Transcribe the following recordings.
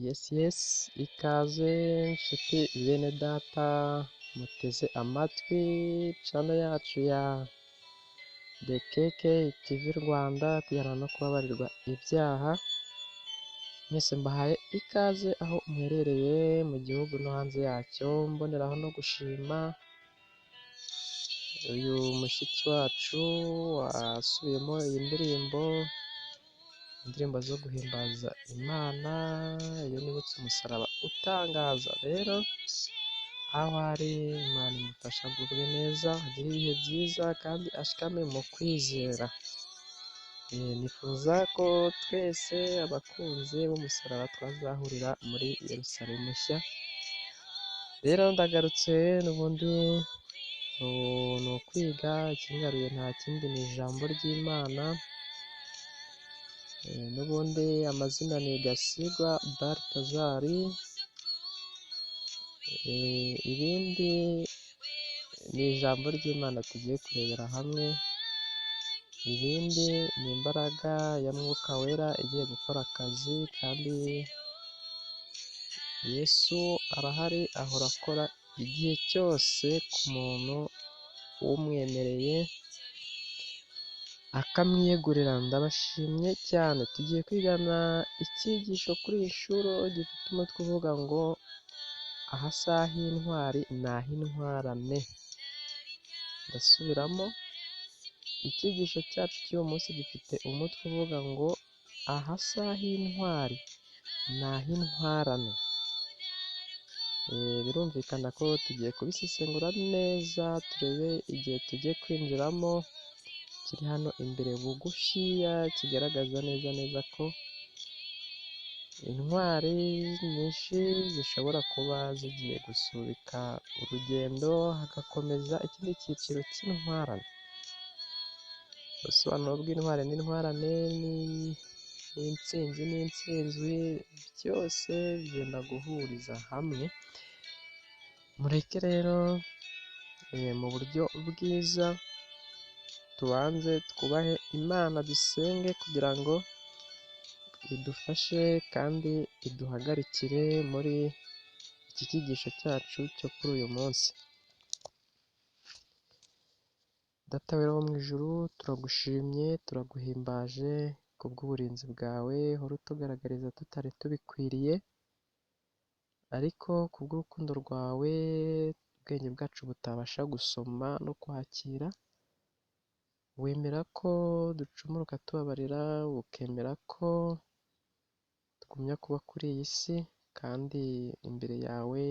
Yes yes, ikaze nshuti bene data muteze amatwi channel yacu ya The KK TV Rwanda, kujyana no kubabarirwa ibyaha. Mwese mbahaye ikaze aho muherereye mu gihugu no hanze yacyo. Mboneraho no gushima uyu mushiki wacu wasubiyemo iyi ndirimbo, indirimbo zo guhimbaza Imana, iyo nibutse umusaraba utangaza. Rero aho ari Imana imufasha agubwe neza, agire ibihe byiza kandi ashikame mu kwizera. Nifuza ko twese abakunzi b'umusaraba twazahurira muri Yerusalemu nshya. Rero ndagarutse n'ubundi ni ukwiga, ikingaruye nta kindi ni ijambo ry'Imana. N'ubundi amazina ni Gasigwa Baltazari, ibindi ni ijambo ry'Imana tugiye kurebera hamwe, ibindi ni imbaraga ya Mwuka Wera igiye gukora akazi, kandi Yesu arahari ahora akora igihe cyose ku muntu umwemereye akamwiyegurira. Ndabashimye cyane. Tugiye kwigana icyigisho kuri iyi nshuro gifite umutwe uvuga ngo ahasaha intwari ni ah'intwarane. Ndasubiramo, icyigisho cyacu cy'uyu munsi gifite umutwe uvuga ngo ahasaha intwari ni ah'intwarane. Birumvikana ko tugiye kubisesengura neza, turebe igihe tugiye kwinjiramo kiri hano imbere bugufiya, kigaragaza neza neza ko intwari nyinshi zishobora kuba zigiye gusubika urugendo, hagakomeza ikindi cyiciro cy'intwarane. Ubusobanuro bw'intwari n'intwarane n'intsinzi n'intsinzwi byose byenda guhuriza hamwe. Mureke rero mu buryo bwiza tubanze twubahe Imana, dusenge kugira ngo idufashe kandi iduhagarikire muri iki cyigisho cyacu cyo kuri uyu munsi. Data wera wo mu ijuru, turagushimye, turaguhimbaje kubw'uburinzi bwawe, uhora utugaragariza tutari tubikwiriye, ariko kubw'urukundo rwawe ubwenge bwacu butabasha gusoma no kwakira, wemera ko ducumura ukatubabarira, ukemera ko tugumya kuba kuri iyi si, kandi imbere yawe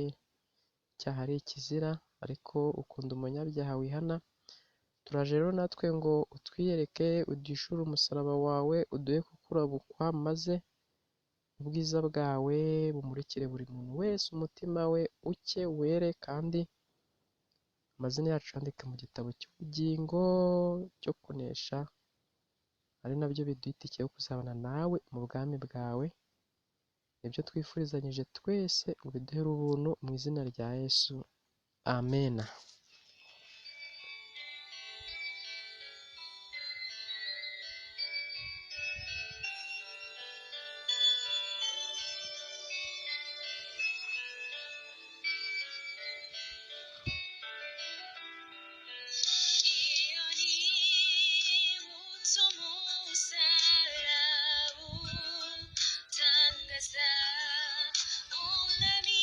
icyaha ari ikizira, ariko ukunda umunyabyaha wihana. Turaje rero natwe ngo utwiyereke, uduhishure umusaraba wawe, uduhe kukurabukwa, maze ubwiza bwawe bumurikire buri muntu wese umutima we uke were, kandi amazina yacu yandike mu gitabo cy'ubugingo cyo kunesha, ari nabyo biduha itike yo kuzabana nawe mu bwami bwawe. Nibyo twifurizanyije twese, ubiduhere ubuntu mu izina rya Yesu, amena. Iyo nibutse umusaraba utangaza, Umwami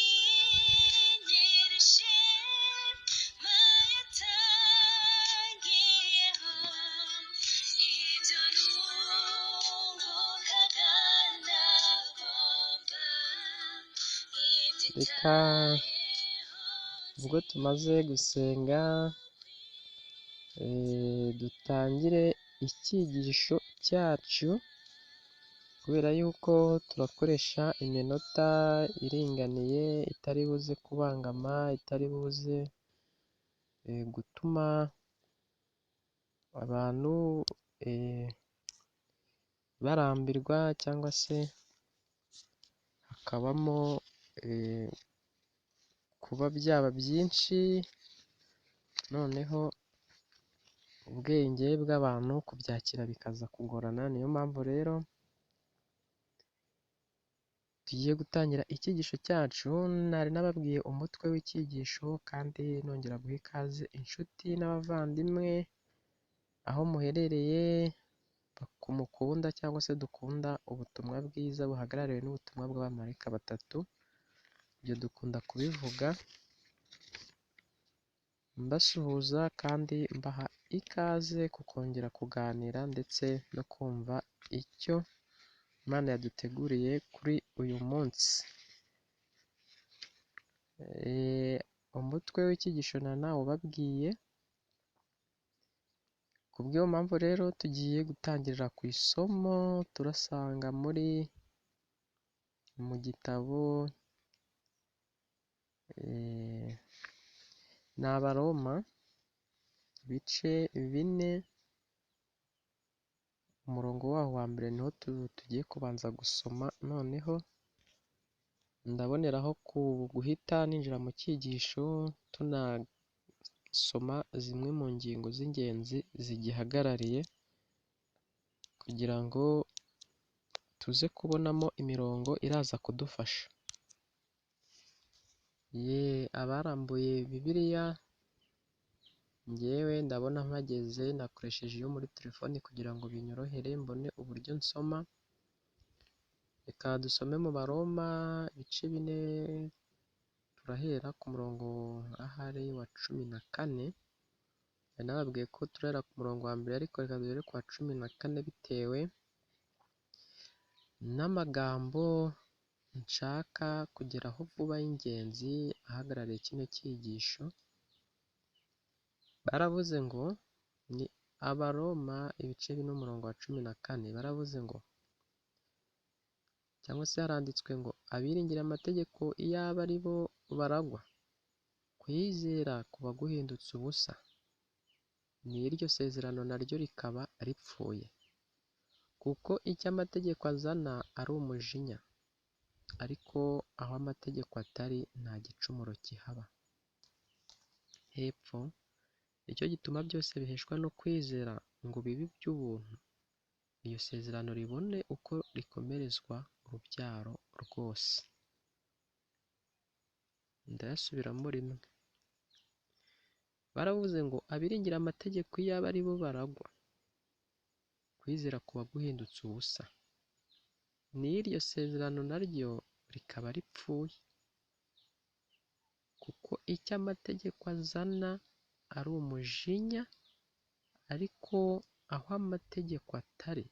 Reka ubwo tumaze gusenga dutangire icyigisho cyacu, kubera yuko turakoresha iminota iringaniye itari buze kubangama, itari buze gutuma abantu barambirwa cyangwa se hakabamo kuba byaba byinshi, noneho ubwenge bw'abantu kubyakira bikaza kugorana. Niyo mpamvu rero tugiye gutangira icyigisho cyacu. Nari nababwiye umutwe w'icyigisho, kandi nongera guha ikaze inshuti n'abavandimwe aho muherereye mukunda cyangwa se dukunda ubutumwa bwiza buhagarariwe n'ubutumwa bw'abamarayika batatu. Ibyo dukunda kubivuga mbasuhuza kandi mbaha ikaze ku kongera kuganira ndetse no kumva icyo Imana yaduteguriye kuri uyu munsi. Umutwe w'icyigisho nawubabwiye, ku bw'iyo mpamvu rero tugiye gutangirira ku isomo turasanga mu gitabo ni Abaroma ibice 4, umurongo waho wa mbere niho tugiye kubanza gusoma, noneho ndaboneraho guhita ninjira mu cyigisho tunasoma zimwe mu ngingo z'ingenzi zigihagarariye, kugira ngo tuze kubonamo imirongo iraza kudufasha. Abarambuye Bibiliya njyewe ndabona mpageze, nakoresheje iyo muri telefoni kugira ngo binyorohere mbone uburyo nsoma. Reka dusome mu Baroma ibice 4, turahera ku murongo ahari wa 14. Nababwiye ko turahera ku murongo wa mbere, ariko reka duhere ku wa 14 bitewe n'amagambo nshaka kugeraho vuba y'ingenzi ahagarariye kino cyigisho. Baravuze ngo ni Abaroma ibice 4 umurongo wa 14, baravuze ngo cyangwa se haranditswe ngo abiringira amategeko iyaba ari bo baragwa, kwizera kuba guhindutse ubusa, n'iryo sezerano naryo rikaba ripfuye, kuko icyo amategeko azana ari umujinya, ariko aho amategeko atari nta gicumuro kihaba. Hepfo nicyo gituma byose biheshwa no kwizera ngo bibe iby'ubuntu, iryo sezerano ribone uko rikomerezwa urubyaro rwose. Ndayasubiramo rimwe. Baravuze ngo abiringira amategeko iyaba ari bo baragwa, kwizera kuba guhindutse ubusa, n'iryo sezerano naryo rikaba ripfuye, kuko icyo amategeko azana ari umujinya, ariko aho amategeko atari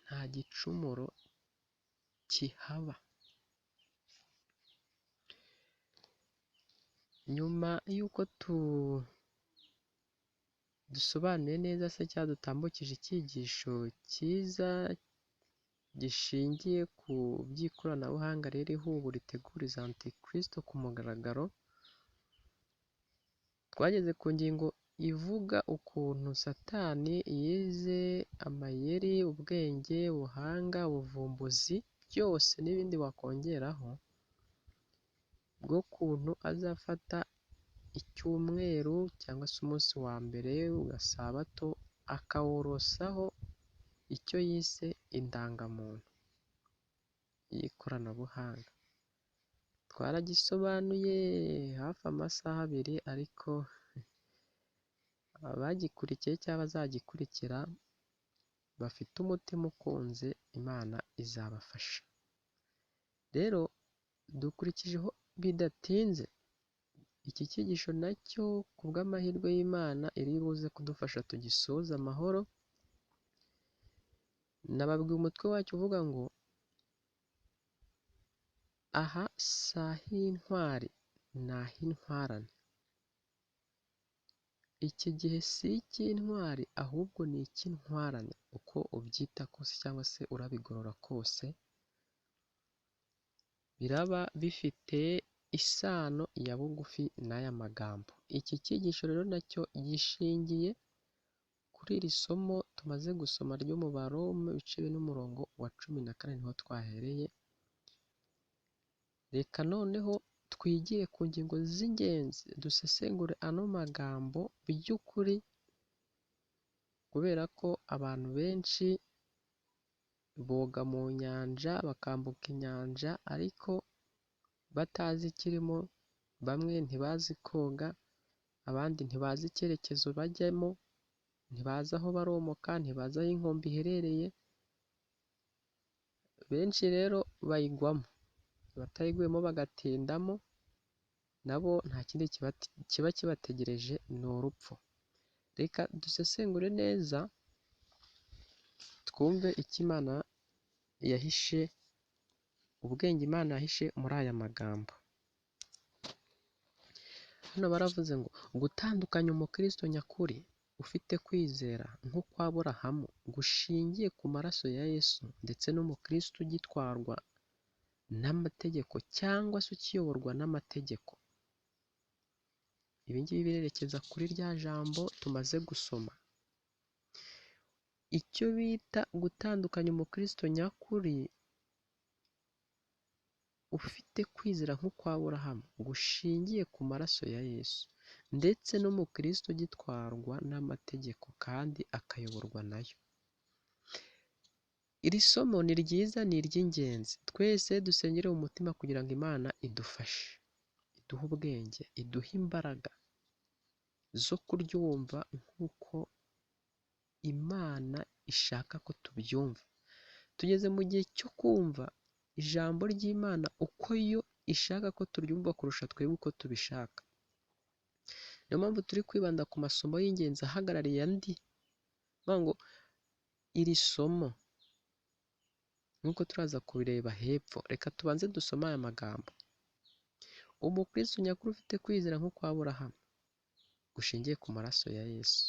nta gicumuro kihaba. Nyuma y'uko dusobanuye neza se cyangwa dutambukije icyigisho cyiza gishingiye ku by'ikoranabuhanga ririho ubu riteguriza Antikristo ku mugaragaro, twageze ku ngingo ivuga ukuntu Satani yize amayeri, ubwenge, ubuhanga, ubuvumbuzi byose n'ibindi wakongeraho, bw'ukuntu azafata icyumweru cyangwa se umunsi wa mbere wa Sabato akaworosaho icyo yise indangamuntu y'ikoranabuhanga. Twaragisobanuye hafi amasaha 2, ariko abagikurikiye cyangwa abazagikurikira bafite umutima ukunze Imana izabafasha. Rero dukurikijeho bidatinze iki cyigisho nacyo ku bw'amahirwe y'Imana iri buze kudufasha tugisoze amahoro. Nababwiye umutwe wacyo uvuga ngo Aha si ah'intwari, ni ah'intwarane. Iki gihe si icy'intwari ahubwo ni icy'intwarane, uko ubyita kose cyangwa se urabigorora kose, biraba bifite isano ya bugufi n'aya magambo. Iki cyigisho rero nacyo gishingiye kuri iri somo tumaze gusoma ry'umubaro mu bice bine n'umurongo wa 14 niho twahereye. Reka noneho twigire ku ngingo z'ingenzi, dusesengure ano magambo by'ukuri, kubera ko abantu benshi boga mu nyanja, bakambuka inyanja, ariko batazi ikirimo, bamwe ntibazi koga, abandi ntibazi icyerekezo bajyamo, ntibazi aho baromoka, ntibazi aho inkombe iherereye, benshi rero bayigwamo, abatayiguyemo bagatindamo, nabo nta kindi kiba kibategereje ni urupfu. Reka dusesengure neza, twumve icyo Imana yahishe, ubwenge Imana yahishe muri aya magambo. Hano baravuze ngo gutandukanya umukristo nyakuri ufite kwizera nk'ukwa Aburahamu gushingiye ku maraso ya Yesu ndetse n'umukristo ugitwarwa n'amategeko cyangwa se ukiyoborwa n'amategeko. Ibi ngibi birerekeza kuri rya jambo tumaze gusoma. Icyo bita gutandukanya umukristo nyakuri ufite kwizera nk'ukwa Aburahamu gushingiye ku maraso ya Yesu ndetse n'umukristo ugitwarwa n'amategeko kandi akayoborwa nayo. Iri somo ni ryiza, ni iry'ingenzi. Twese dusengere mu mutima kugira ngo Imana idufashe, iduhe ubwenge, iduhe imbaraga zo kuryumva nk'uko Imana ishaka ko tubyumva. Tugeze mu gihe cyo kumva ijambo ry'Imana uko yo ishaka ko turyumva kurusha twebwe uko tubishaka. Niyo mpamvu turi kwibanda ku masomo y'ingenzi ahagarariye andi. Ni ngo iri somo nk'uko turaza kubireba hepfo, reka tubanze dusome aya magambo. Umukristo nyakuri ufite kwizera nk'ukwa Aburahamu gushingiye ku maraso ya Yesu,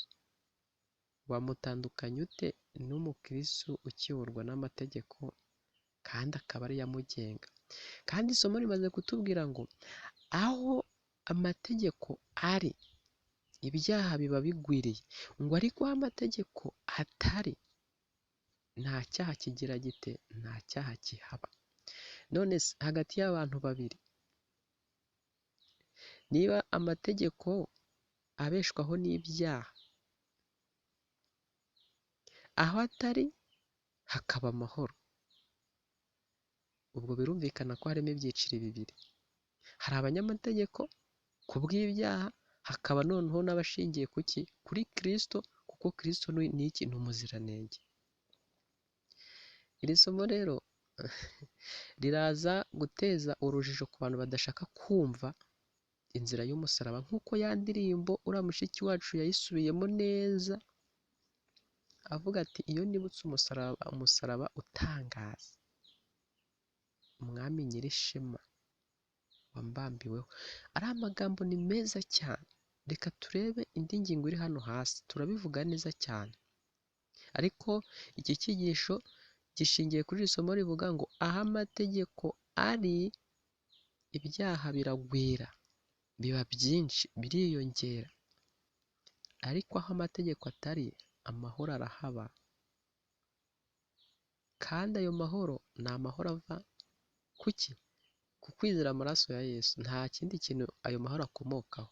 wamutandukanya ute n'umukristo ukiyoborwa n'amategeko kandi akaba ariyo amugenga? Kandi isomo rimaze kutubwira ngo aho amategeko ari, ibyaha biba bigwiriye, ngo ariko aho amategeko atari, nta cyaha kigira gite, nta cyaha kihaba. None se hagati y'abantu babiri, niba amategeko abeshwaho n'ibyaha, aho atari hakaba amahoro, ubwo birumvikana ko harimo ibyiciro bibiri. Hari abanyamategeko ku bw'ibyaha, hakaba noneho n'abashingiye kuki? Kuri Kristo, kuko Kristo ni iki? Ni umuziranenge. Iri somo rero riraza guteza urujijo ku bantu badashaka kumva inzira y'umusaraba, nk'uko ya ndirimbo uriya mushiki wacu yayisubiyemo neza, avuga ati iyo nibutse umusaraba utangaza, umwami nyirishema wambambiweho. Ari amagambo ni meza cyane. Reka turebe indi ngingo iri hano hasi, turabivuga neza cyane. Ariko iki cyigisho gishingiye kuri iri somo rivuga ngo aho amategeko ari, ibyaha biragwira, biba byinshi, biriyongera. Ariko aho amategeko atari, amahoro arahaba. Kandi ayo mahoro ni amahoro ava kuki? Ku kwizera amaraso ya Yesu. Nta kindi kintu ayo mahoro akomokaho.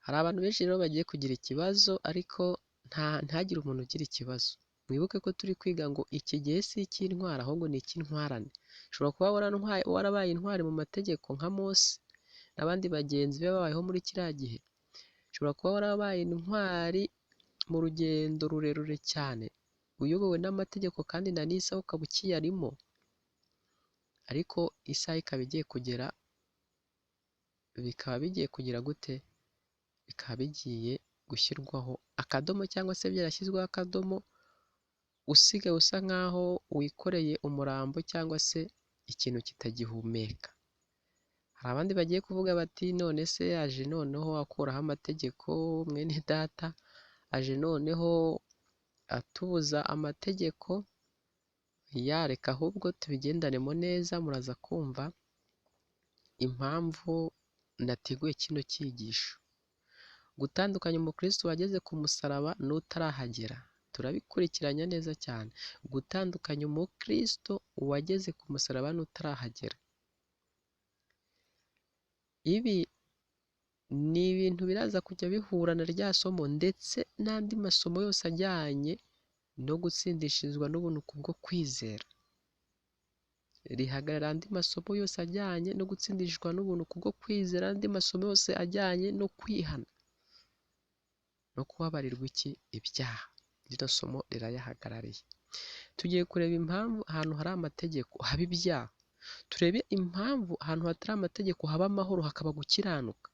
Hari abantu benshi rero bagiye kugira ikibazo, ariko ntihagire umuntu ugira ikibazo. Mwibuke ko turi kwiga ngo iki gihe si icy'intwari ahubwo ni icy'intwarane. Ushobora kuba warabaye intwari mu mategeko nka Mose n'abandi bagenzi be babayeho muri kiriya gihe. Ushobora kuba warabaye intwari mu rugendo rurerure cyane, uyobowe n'amategeko kandi na n'isaha ukaba ukiyarimo, ariko isaha ikaba igiye kugera, bikaba bigiye kugira gute? Bikaba bigiye gushyirwaho akadomo cyangwa se byarashyizweho akadomo, usigaye usa nkaho wikoreye umurambo cyangwa se ikintu kitagihumeka. Hari abandi bagiye kuvuga bati none se aje noneho akuraho amategeko, mwene data aje noneho atubuza amategeko, yareka ahubwo tubigendanemo neza, muraza kumva impamvu nateguye kino cyigisho. Gutandukanya umukristo wageze ku musaraba n'utarahagera, turabikurikiranya neza cyane. Gutandukanya umukristo wageze ku musaraba n'utarahagera, ibi ni ibintu biraza kujya bihura na rya somo ndetse n'andi masomo yose ajyanye no gutsindishirizwa n'ubuntu kubwo kwizera. Rihagarara andi masomo yose ajyanye no gutsindishwa n'ubuntu kubwo kwizera, andi masomo yose ajyanye no kwihana no kubabarirwa iki ibyaha. Rino somo rirayahagarariye. Tugiye kureba impamvu ahantu hari amategeko haba ibyaha, turebe impamvu ahantu hatari amategeko haba amahoro, hakaba gukiranuka,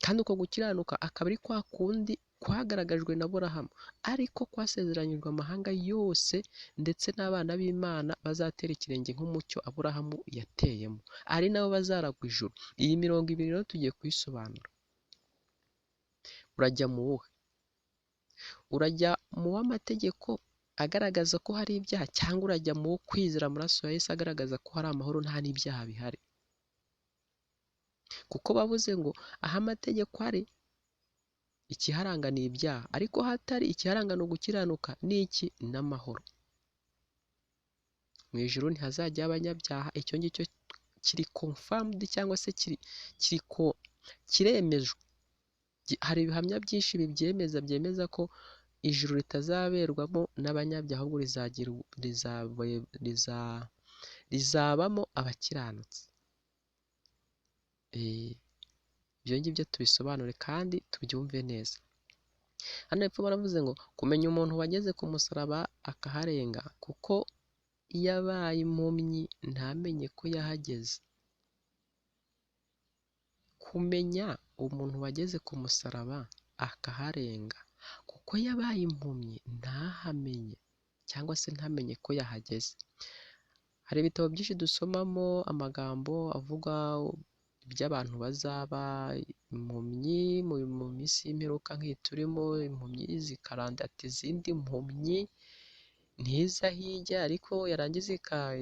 kandi uko gukiranuka akaba ari kwa kundi kwagaragajwe na Aburahamu, ariko kwasezeranyijwe amahanga yose ndetse n'abana b'Imana bazatera ikirenge nk'umucyo Aburahamu yateyemo, ari nabo bazaragwa ijuru. Iyi mirongo ibiri rero tugiye kuyisobanura. Urajya mu wuhe? Urajya mu w'amategeko agaragaza ko hari ibyaha, cyangwa urajya mu wo kwizera amaraso ya Yesu agaragaza ko hari amahoro nta n'ibyaha bihari? Kuko bavuze ngo aho amategeko ari ikiharanga ni ibyaha, ariko hatari ikiharanga ni ugukiranuka n'iki n'amahoro. Mu ijuru ntihazajya abanyabyaha, icyo ngicyo kiri confirmed cyangwa se kiremejwe. Hari ibihamya byinshi bibyemeza, byemeza ko ijuru ritazaberwamo n'abanyabyaha, ahubwo rizabamo abakiranutsi. Ibyo ngibyo tubisobanure kandi tubyumve neza. Hano hepfo baravuze ngo kumenya umuntu wageze ku musaraba akaharenga, kuko yabaye impumyi ntamenye ko yahageze. Kumenya umuntu wageze ku musaraba akaharenga, kuko yabaye impumyi ntahamenye cyangwa se ntamenye ko yahageze. Hari ibitabo byinshi dusomamo amagambo avuga iby'abantu bazaba impumyi mu minsi y'imperuka nk'iyi turimo, impumyi zikarandata izindi mpumyi ntiza hirya, ariko yarangiza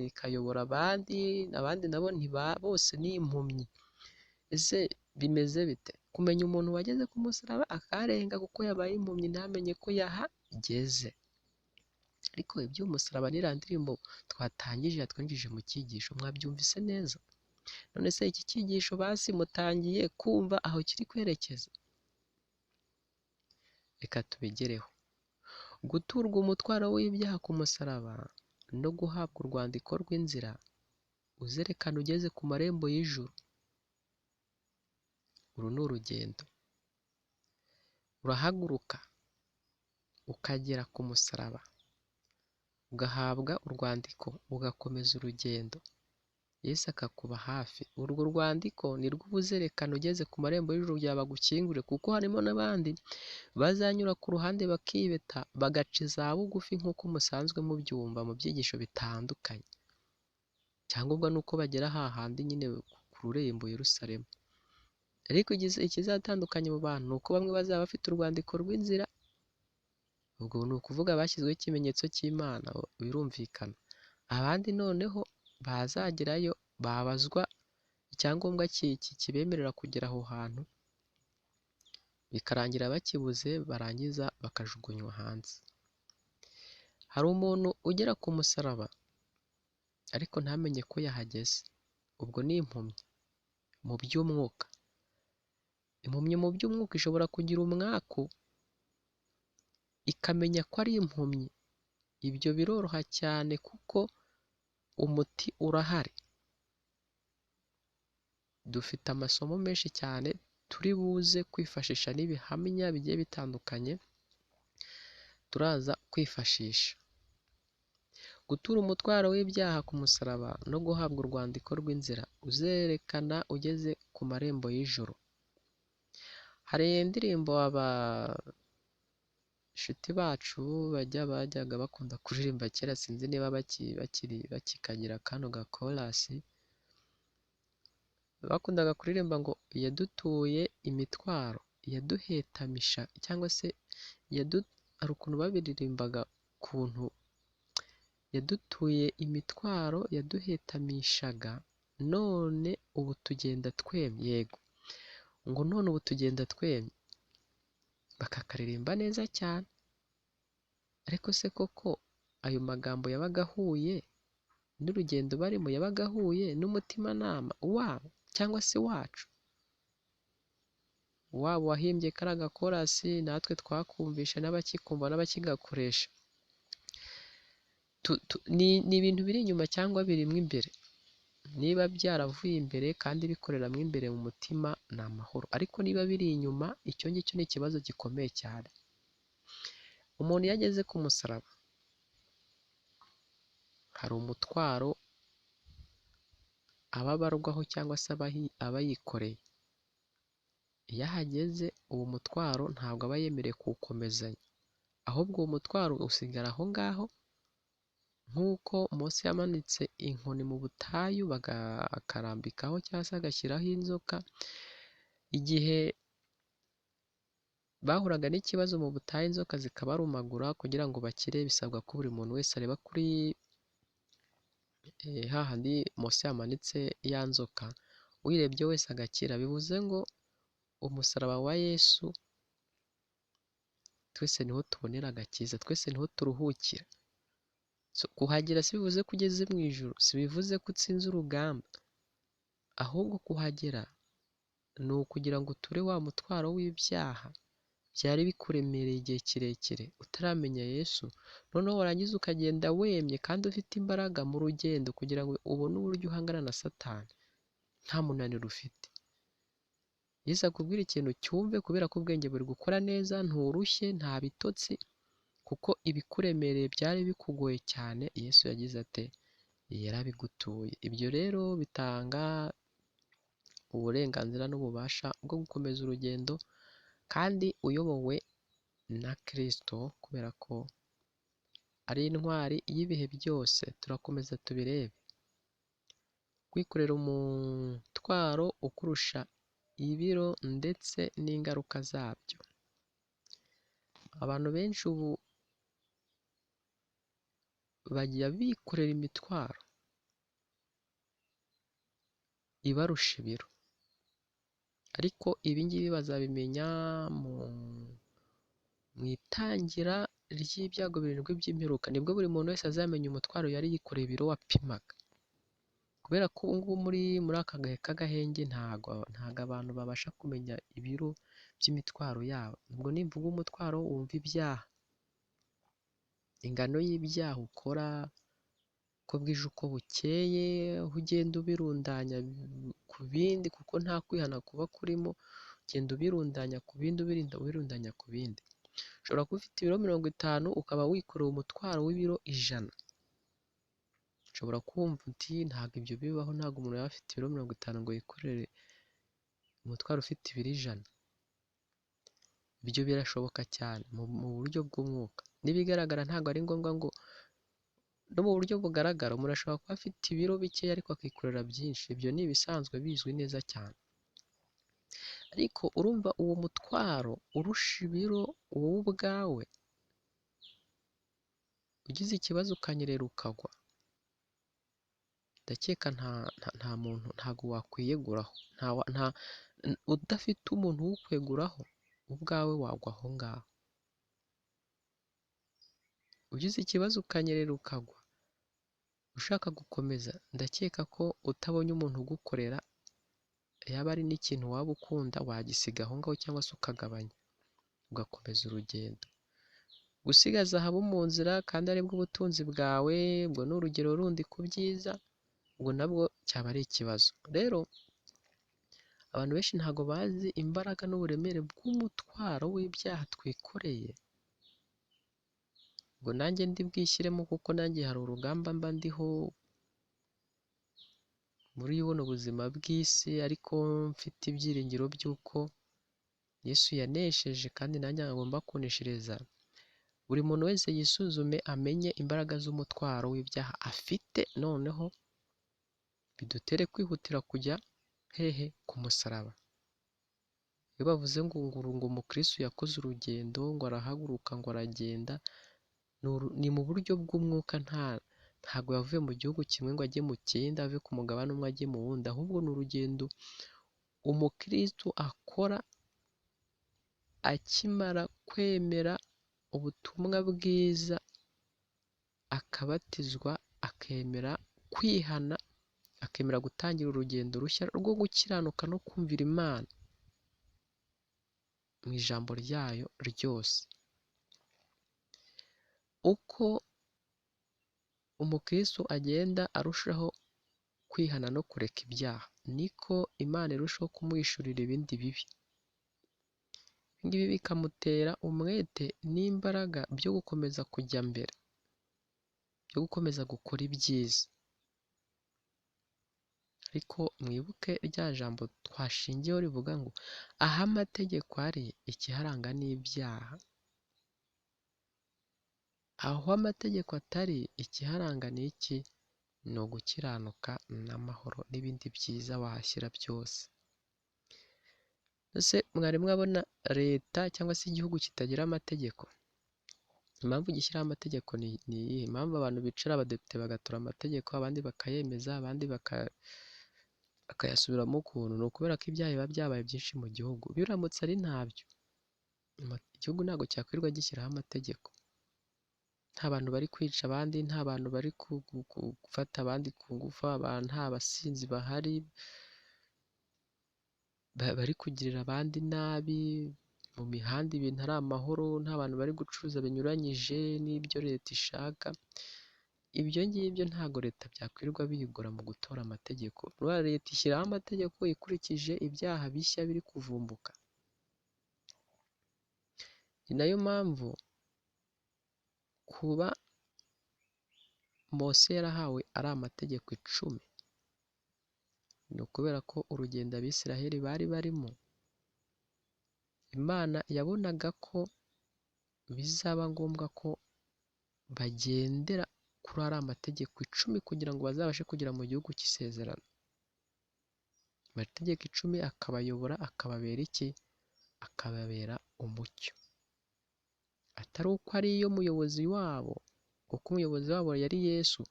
ikayobora abandi, abandi nabo bose ni impumyi. Ese bimeze bite? Kumenya umuntu wageze ku musaraba akarenga kuko yabaye impumyi ntamenye ko yahageze. Ariko iby'umusaraba n'iriya ndirimbo twatangije yatwinjije mu cyigisho, mwabyumvise neza? None se iki cyigisho basi mutangiye kumva aho kiri kwerekeza? Reka tubigereho. Guturwa umutwaro w'ibyaha ku musaraba no guhabwa urwandiko rw'inzira uzerekana ugeze ku marembo y'ijuru. Uru ni urugendo. Urahaguruka ukagera ku musaraba, ugahabwa urwandiko, ugakomeza urugendo. Yesu akakuba hafi. Urwo rwandiko ni rwo uzerekana ugeze ku marembo y'ijuru kugira bagukingure, kuko harimo n'abandi bazanyura ku ruhande bakibeta, bagaca iza bugufi nk'uko musanzwe mubyumva mu byigisho bitandukanye. Icyangombwa ni uko bagera hahandi nyine ku rurembo Yerusalemu. Ariko ikizatandukanya abo bantu ni uko bamwe bazaba bafite urwandiko rw'inzira, ubwo ni ukuvuga bashyizweho ikimenyetso cy'Imana, birumvikana. Abandi noneho bazagerayo babazwa icyangombwa kibemerera kugera aho hantu, bikarangira bakibuze, barangiza bakajugunywa hanze. Hari umuntu ugera ku musaraba ariko ntamenye ko yahageze, ubwo ni impumyi mu by'umwuka. Impumyi mu by'umwuka ishobora kugira umwaku ikamenya ko ari impumyi, ibyo biroroha cyane kuko umuti urahari. Dufite amasomo menshi cyane turi buze kwifashisha n'ibihamya bigiye bitandukanye turaza kwifashisha. Gutura umutwaro w'ibyaha ku musaraba no guhabwa urwandiko rw'inzira uzerekana ugeze ku marembo y'ijuru. Hari indirimbo Abashuti bacu bajyaga bakunda kuririmba kera, sinzi niba bakikagira kano gakorasi, bakundaga kuririmba ngo yadutuye imitwaro, yaduhetamisha, cyangwa se hari ukuntu babiririmbaga ukuntu yadutuye imitwaro, yaduhetamishaga, none ubu tugenda twemye. Yego, ngo none ubu tugenda twemye, bakakaririmba neza cyane. Ariko se koko ayo magambo yabaga ahuye n'urugendo barimo, yabaga ahuye n'umutimanama wabo cyangwa se wacu? Waba wahimbye kariya gakorasi, natwe twakumvisha n'abakikumva n'abakigakoresha. Ni ibintu biri inyuma cyangwa birimo imbere. Niba byaravuye imbere kandi bikoreramo imbere mu mutima ni amahoro, ariko niba biri inyuma, icyo ngicyo ni ikibazo gikomeye cyane. Umuntu iyo ageze ku musaraba, hari umutwaro aba abarwaho cyangwa se aba yikoreye. Iyo ahageze uwo mutwaro ntabwo aba yemerewe kuwukomezanya, ahubwo uwo mutwaro usigara aho ngaho, nk'uko Mose yamanitse inkoni mu butayu bakarambikaho cyangwa se agashyiraho inzoka, igihe bahuraga n'ikibazo mu butayu inzoka zikabarumagura, kugira ngo bakire bisabwa ko buri muntu wese areba kuri hahandi Mose yamanitse ya nzoka, uyirebye wese agakira. Bivuze ngo umusaraba wa Yesu twese niho tubonera agakiza, twese niho turuhukira. Kuhagera si bivuze ko ugeze mu ijuru, si bivuze ko utsinze urugamba, ahubwo kuhagera ni ukugira ngo uture wa mutwaro w'ibyaha byari bikuremereye igihe kirekire utaramenya Yesu, noneho warangiza ukagenda wemye kandi ufite imbaraga mu rugendo kugira ngo ubone uburyo uhangana na Satani nta munaniro ufite. Yesu akubwira ikintu cyumve, kubera ko ubwenge buri gukora neza, nturushye, nta bitotsi, kuko ibikuremereye byari bikugoye cyane, Yesu yagize ate? Yarabigutuye. Ibyo rero bitanga uburenganzira n'ububasha bwo gukomeza urugendo kandi uyobowe na Kristo, kubera ko ari intwari y'ibihe byose. Turakomeza tubirebe. Kwikorera umutwaro ukurusha ibiro ndetse n'ingaruka zabyo. Abantu benshi ubu bajya bikorera imitwaro ibarusha ibiro, ariko ibi ngibi bazabimenya mu itangira ry'ibyago birindwi by'imperuka, nibwo buri muntu wese azamenya umutwaro yari yikoreye, ibiro wapimaga. Kubera ko ubu ngubu muri aka gahe k'agahenge ntago abantu babasha kumenya ibiro by'imitwaro yabo. Ubwo nimvuga umutwaro wumva ibyaha, ingano y'ibyaha ukora uko bwije uko bukeye, aho ugenda ubirundanya ku bindi, kuko nta kwihana kuba kurimo, ugenda ubirundanya ku bindi, ubirundanya ku bindi. Ushobora kuba ufite ibiro 50 ukaba wikoreye umutwaro w'ibiro 100. Ushobora kumva uti ntabwo ibyo bibaho, ntabwo umuntu yaba afite ibiro 50 ngo yikorere umutwaro ufite ibiro 100. Ibyo birashoboka cyane mu buryo bw'umwuka. N'ibigaragara ntabwo ari ngombwa ngo no mu buryo bugaragara umuntu ashobora kuba afite ibiro bikeya ariko akikorera byinshi. Ibyo ni ibisanzwe bizwi neza cyane. Ariko urumva uwo mutwaro urusha ibiro wowe ubwawe, ugize ikibazo ukanyerera ukagwa, ndakeka nta muntu, ntabwo wakwiyeguraho, udafite umuntu uwukweguraho ubwawe wagwa aho ngaho. Ugize ikibazo ukanyerera ukagwa, ushaka gukomeza, ndakeka ko utabonye umuntu ugukorera, yaba ari n'ikintu waba ukunda wagisiga aho ngaho cyangwa se ukagabanya ugakomeza urugendo. Gusiga zahabu mu nzira kandi aribwo ubutunzi bwawe, ubwo ni urugero rundi ku byiza, ubwo nabwo cyaba ari ikibazo. Rero abantu benshi ntabwo bazi imbaraga n'uburemere bw'umutwaro w'ibyaha twikoreye, ngo nanjye ndi bwishyiremo kuko nanjye hari urugamba mba ndiho muri buno buzima bw'isi, ariko mfite ibyiringiro by'uko Yesu yanesheje kandi nanjye agomba kuneshereza. Buri muntu wese yisuzume amenye imbaraga z'umutwaro w'ibyaha afite, noneho bidutere kwihutira kujya hehe? Ku musaraba. Iyo bavuze ngo ngo umukristo yakoze urugendo, ngo arahaguruka, ngo aragenda, ni mu buryo bw'umwuka, ntabwo yavuye mu gihugu kimwe ngo ajye mu kindi, ave ku mugabane umwe ajye mu wundi, ahubwo ni urugendo umukristo akora akimara kwemera ubutumwa bwiza, akabatizwa, akemera kwihana, akemera gutangira urugendo rushya rwo gukiranuka no kumvira Imana mu ijambo ryayo ryose. Uko umukristo agenda arushaho kwihana no kureka ibyaha, niko Imana irushaho kumuhishurira ibindi bibi. Ibi ngibi bikamutera umwete n'imbaraga byo gukomeza kujya mbere, byo gukomeza gukora ibyiza. Ariko mwibuke rya jambo twashingiyeho rivuga ngo aho amategeko ari, ikiharanga ni ibyaha. Aho amategeko atari, ikiharanga ni iki? Ni ugukiranuka n'amahoro n'ibindi byiza wahashyira byose. Ese mwari mwabona leta cyangwa se igihugu kitagira amategeko? Impamvu gishyiraho amategeko ni iyihe? Impamvu abantu bicara abadepite bagatora amategeko, abandi bakayemeza, abandi bakayasubiramo ukuntu, ni ukubera ko ibyaha biba byabaye byinshi mu gihugu. Biramutse ari ntabyo, igihugu ntabwo cyakwirirwa gishyiraho amategeko. Nta bantu bari kwica abandi, nta bantu bari gufata abandi ku ngufu, nta basinzi bahari bari kugirira abandi nabi, mu mihanda ibintu ari amahoro, nta bantu bari gucuruza binyuranyije n'ibyo leta ishaka. Ibyo ngibyo ntabwo leta byakwirirwa biyigora mu gutora amategeko. Leta ishyiraho amategeko ikurikije ibyaha bishya biri kuvumbuka. Ni nayo mpamvu kuba Mose yarahawe ari amategeko 10, ni ukubera ko urugendo Abisiraheli bari barimo, Imana yabonaga ko bizaba ngombwa ko bagendera kuri ari amategeko 10 kugira ngo bazabashe kugera mu gihugu cy'isezerano. Amategeko 10 akabayobora, akababera iki? Akababera umucyo. Atari uko ari yo muyobozi wabo, kuko umuyobozi wabo yari Yesu,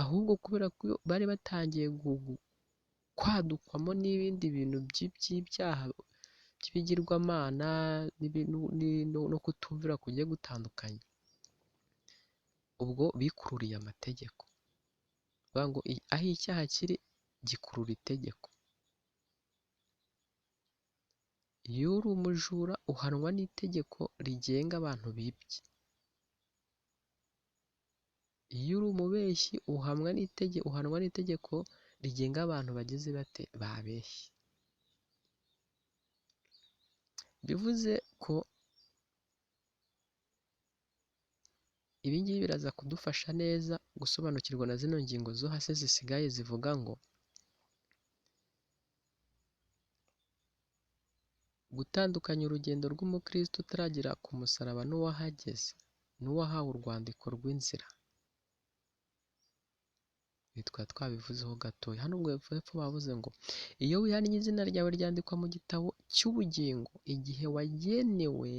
ahubwo kubera ko bari batangiye kwadukwamo n'ibindi bintu by'ibyaha by'ibigirwamana no kutumvira kugiye gutandukanye, ubwo bikururiye amategeko. Bavuga ngo aho icyaha kiri gikurura itegeko. Iyo uri umujura uhanwa n'itegeko rigenga abantu bibye. Iyo uri umubeshyi uhanwa n'itegeko rigenga abantu bagize bate? Babeshye. Bivuze ko ibi ngibi biraza kudufasha neza gusobanukirwa na zino ngingo zo hasi zisigaye zivuga ngo gutandukanya urugendo rw'umukristo utaragera ku musaraba n'uwahageze, n'uwahawe urwandiko rw'inzira. Ibi twari twabivuzeho gatoya. Hano ngo hepfo bavuze ngo iyo wihannye izina ryawe ryandikwa mu gitabo cy'ubugingo, igihe wagenewe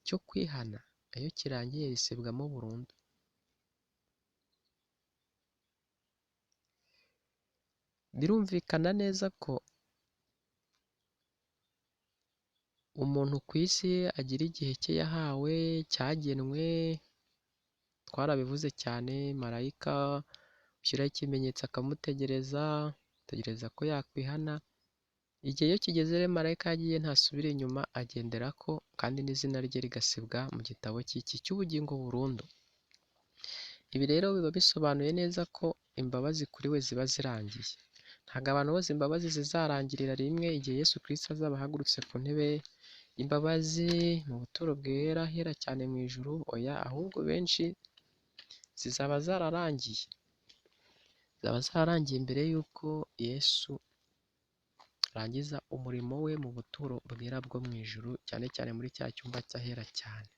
cyo kwihana, iyo kirangiye risibwamo burundu. Birumvikana neza ko umuntu ku isi agira igihe cye yahawe cyagenwe, twarabivuze cyane, marayika ushyiraho ikimenyetso akamutegereza, ategereza ko yakwihana. Igihe iyo kigeze rero marayika yagiye ntasubira inyuma, agendera ko, kandi n'izina rye rigasibwa mu gitabo cy'iki cy'ubugingo burundu. Ibi rero biba bisobanuye neza ko imbabazi kuri we ziba zirangiye. Ntabwo abantu bose imbabazi zizarangirira rimwe igihe Yesu Kristo azaba ahagurutse ku ntebe y'imbabazi mu buturo bwera hera cyane mu ijuru, oya, ahubwo benshi zizaba zararangiye. Zaba zararangiye mbere y'uko Yesu arangiza umurimo we mu buturo bwera bwo mu ijuru, cyane cyane muri cya cyumba cy'ahera cyane.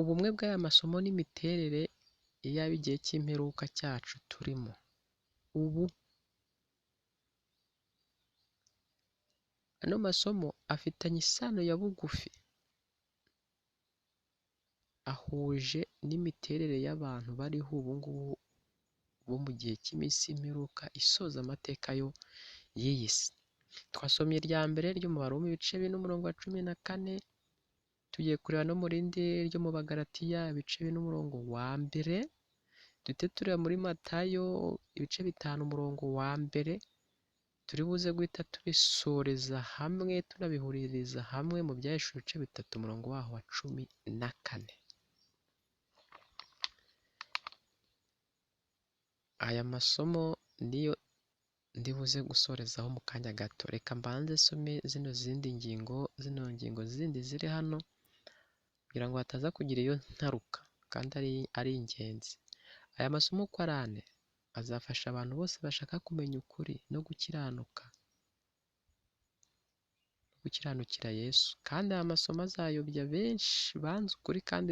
Ubumwe bw'aya masomo n'imiterere y'ab'igihe cy'imperuka cyacu turimo ubu. Ano masomo afitanye isano ya bugufi, ahuje n'imiterere y'abantu bariho ubu ngubu bo mu gihe cy'iminsi y'imperuka isoza amateka yo y'iyi si. Twasomye irya mbere ryo mu Baroma ibice 4 umurongo wa 14, tugiye kureba no mu rindi ryo mu Bagalatiya ibice 4 umurongo wa 1, duhite tureba muri Matayo ibice 5 umurongo wa 1, turi buze guhita tubisoreza hamwe tunabihuririza hamwe mu Byahishuwe ibice 3 umurongo waho wa 14. Aya masomo niyo ndi buze gusorezaho mu kanya gato. Reka mbanze nsome zino zindi ngingo, zino ngingo zindi ziri hano kugira ngo hataza kugira iyo ntaruka kandi ari ingenzi. Aya masomo uko ari ane azafasha abantu bose bashaka kumenya ukuri no gukiranuka, gukiranukira Yesu. Kandi aya masomo azayobya benshi banze ukuri kandi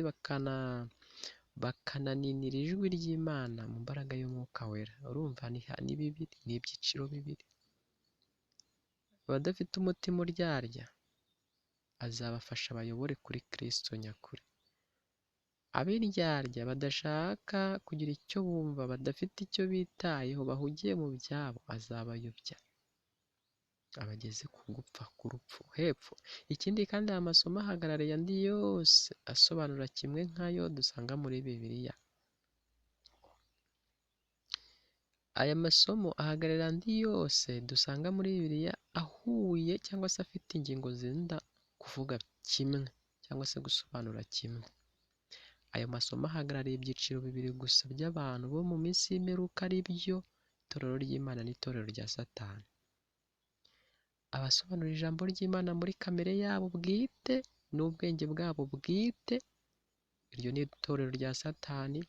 bakananinira ijwi ry'Imana mu mbaraga y'Umwuka Wera. Urumva ni bibiri, ni ibyiciro bibiri. Abadafite umutima uryarya azabafasha bayobore kuri Kristo nyakuri. Ab'indyarya badashaka kugira icyo bumva, badafite icyo bitayeho, bahugiye mu byabo, azabayobya abageze ku gupfa, ku rupfu hepfo. Ikindi kandi aya masomo ahagarariye andi yose asobanura kimwe nkayo dusanga muri Bibiliya. Aya masomo ahagarariye andi yose dusanga muri Bibiliya ahuye cyangwa se afite ingingo zenda kuvuga kimwe cyangwa se gusobanura kimwe. Ayo masomo ahagarariye ibyiciro bibiri gusa by'abantu bo mu minsi y'imperuka, ari byo itorero ry'Imana n'itorero rya Satani. Abasobanura ijambo ry'Imana muri kamere yabo bwite n'ubwenge bwabo bwite, iryo ni itorero rya Satani,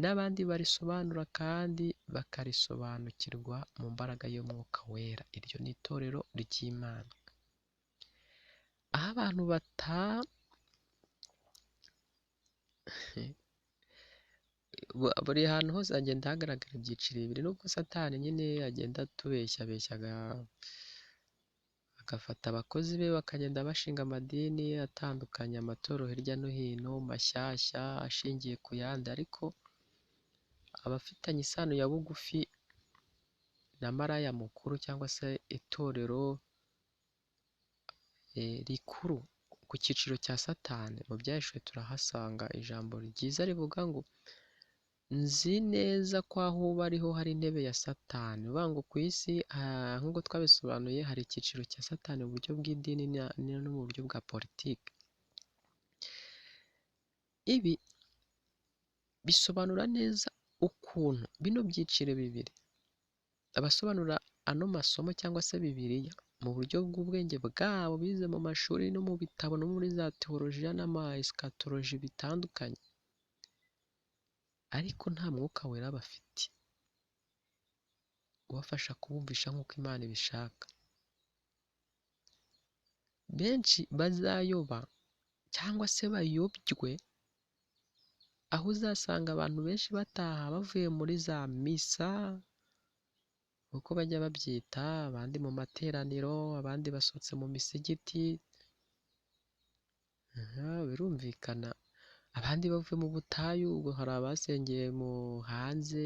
n'abandi barisobanura kandi bakarisobanukirwa mu mbaraga y'Umwuka Wera, iryo ni itorero ry'Imana. Aho abantu buri hantu hose hagenda hagaragara ibyiciro bibiri, nubwo Satani nyine agenda atubeshyabeshya agafata abakozi be bakagenda bashinga amadini atandukanye, amatorero hirya no hino mashyashya ashingiye ku yandi, ariko abafitanye isano ya bugufi na maraya mukuru cyangwa se itorero rikuru ku cyiciro cya Satani, mu Byahishuwe turahasanga ijambo ryiza rivuga ngo nzi neza ko aho uba ariho hari intebe ya Satani. Uvuga ngo ku isi nk'uko twabisobanuye hari icyiciro cya Satani mu buryo bw'idini no mu buryo bwa politiki. Ibi bisobanura neza ukuntu bino byiciro bibiri abasobanura ano masomo cyangwa se Bibiliya mu buryo bw'ubwenge bwabo bize mu mashuri no mu bitabo no muri za teolojiya n'ama esikatoloji bitandukanye, ariko nta Mwuka Wera bafite ubafasha kubumvisha nk'uko Imana ibishaka. Benshi bazayoba cyangwa se bayobywe, aho uzasanga abantu benshi bataha bavuye muri za misa uko bajya babyita, abandi mu materaniro, abandi basohotse mu misigiti, birumvikana, abandi bavuye mu butayu, ubwo hari abasengeye mu hanze,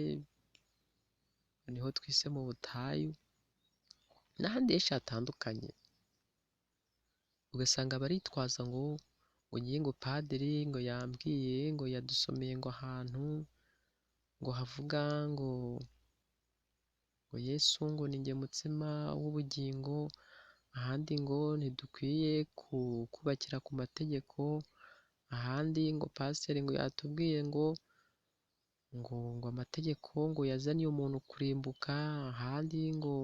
niho twise mu butayu, n'ahandi henshi hatandukanye. Ugasanga baritwaza ngo ugiye ngo padiri ngo yambwiye ngo yadusomeye ngo ahantu ngo havuga ngo Yesu ngo ni njye mutsima w'ubugingo, ahandi ngo ntidukwiye kubakira ku mategeko, ahandi ngo pasiteri ngo yatubwiye ngo ngo amategeko ngo yazaniye umuntu kurimbuka, ahandi ngo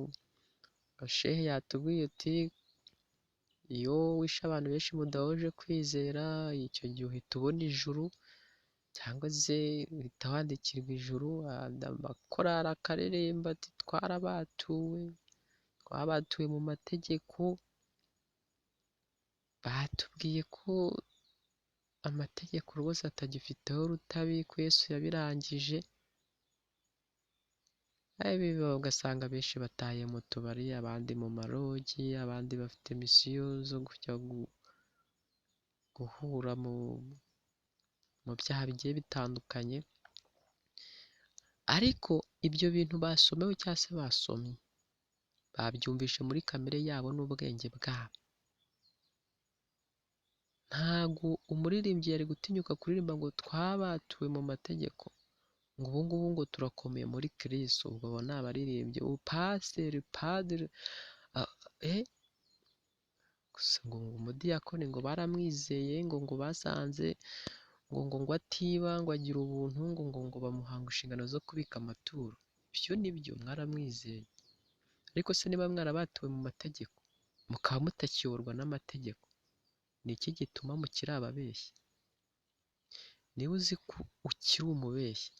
shehe yatubwiye uti iyo wishe abantu benshi mudahuje kwizera icyo gihe uhita ubona ijuru, cyangwa se uhita wandikirwa ijuru. Amakorali akaririmba ati twarabatuwe, twabatuwe mu mategeko, batubwiye ko amategeko rwose atagifiteho rutabi, ko Yesu yabirangije. Ugasanga benshi bataye mu tubari, abandi mu marogi, abandi bafite misiyo zo kujya guhura mu byaha bigiye bitandukanye, ariko ibyo bintu basomewe cyangwa se basomye babyumvishe muri kamere yabo n'ubwenge bwabo. Ntabwo umuririmbyi yari gutinyuka kuririmba ngo twabatuwe mu mategeko, ngo ubu ngubu ngo turakomeye muri Kristo. Ubwo abo ni abaririmbyi, pasiteri, padiri, gusa ngo umudiyakoni ngo baramwizeye, ngo basanze ngo atiba, ngo agira ubuntu, ngo bamuhanga inshingano zo kubika amaturo. Ibyo ni byo, mwaramwizeye. Ariko se niba mwarabatuwe mu mategeko, mukaba mutakiyoborwa n'amategeko, ni iki gituma mukiri ababeshyi? Niba uzi ko ukiri umubeshyi,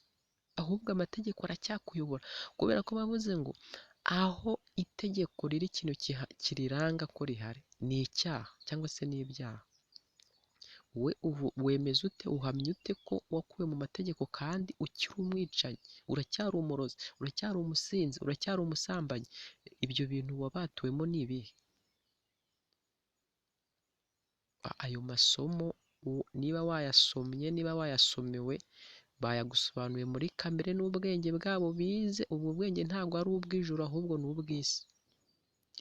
ahubwo amategeko aracyakuyobora, kubera ko bavuze ngo aho itegeko riri ikintu kiriranga ko rihari ni icyaha cyangwa se ni ibyaha. Wowe wemeza ute, uhamya ute ko wakuwe mu mategeko kandi ukiri umwicanyi, uracyari umurozi, uracyari umusinzi, uracyari umusambanyi? Ibyo bintu wabatuwemo ni ibihe? Ayo masomo niba wayasomye, niba wayasomewe, bayagusobanuye muri kamere n'ubwenge bwabo bize. Ubu bwenge ntabwo ari ubw'ijuru, ahubwo ni ubw'isi.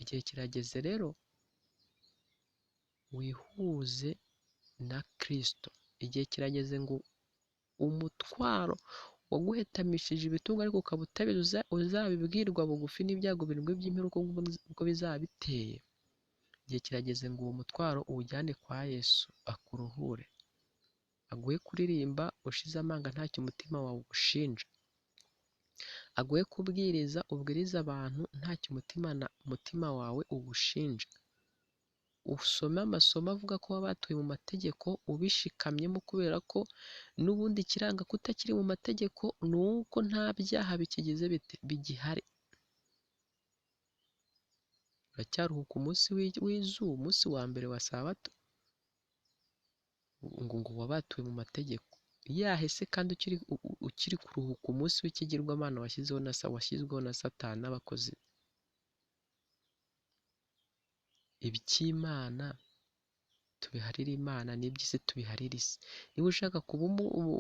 Igihe kirageze rero wihuze na Kristo. Igihe kirageze ngo umutwaro waguhetamishije ibitungo ariko ukaba utabizi, uzabibwirwa bugufi n'ibyago birindwi by'imperuka uko bizaba biteye. Igihe kirageze ngo uwo mutwaro uwujyane kwa Yesu akuruhure, aguhe kuririmba ushize amanga ntacyo umutima wawe ugushinja, aguhe kubwiriza ubwiriza abantu ntacyo umutima wawe ugushinja, usome amasomo avuga ko wabatuye mu mategeko ubishikamyemo, kubera ko n'ubundi ikiranga ko utakiri mu mategeko ni uko nta byaha bikigize bigihari. Uracyaruhuka umunsi w'izuba, umunsi wa mbere wa sabato, ngo wabatuwe mu mategeko yahese, kandi ukiri kuruhuka umunsi w'ikigirwamana washyizweho na Satani n'abakozi. Iby'Imana tubiharire Imana, n'iby'isi tubiharire isi. Niba ushaka kuba